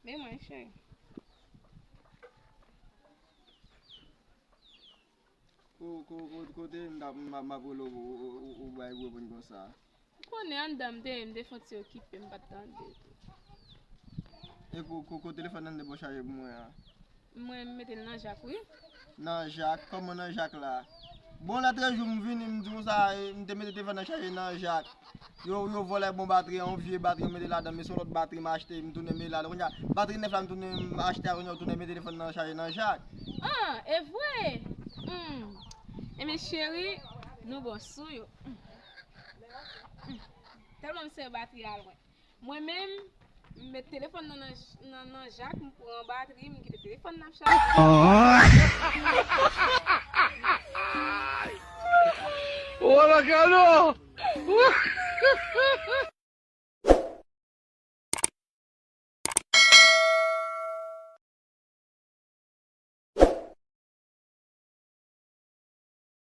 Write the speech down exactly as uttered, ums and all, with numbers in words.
Men mwen, cheri. Ko-, ko-, ko-, kote m t ap, m ap, m ap rele w, ou, ou, ou, ou bay reponn konsa? Ou konnen anndan m te ye, m te fè yon ti okipe, m pa t tande tou. E ko, ko, ko telefòn nan te bò chaje pou mwen an? Mwen, m mete l nan jak, wi. Nan jak? Kòman nan jak la? Bon, lòt jou m vini, m di w sa, e, m te mete telefòn nan chaje nan jak. Yo, yo vòlè bon batri, yon vye batri, yo mete ladan, men se yon lòt batri m achte, m tounen mete ladan. Kounye a, batri nèf la m tounen m achte a, kounye a, yo tounen mete telefòn nan chaje nan jak. Ah, e vre? Hmm. Ebyen, cheri, nou bon sou yo. Hmm. Hmm. Tèlman m sere batri a lwen. Mwen menm, m met telefòn nan, nan, nan, nan jak, m pran batri, m kite telefòn nan ap chaje. Wala kado!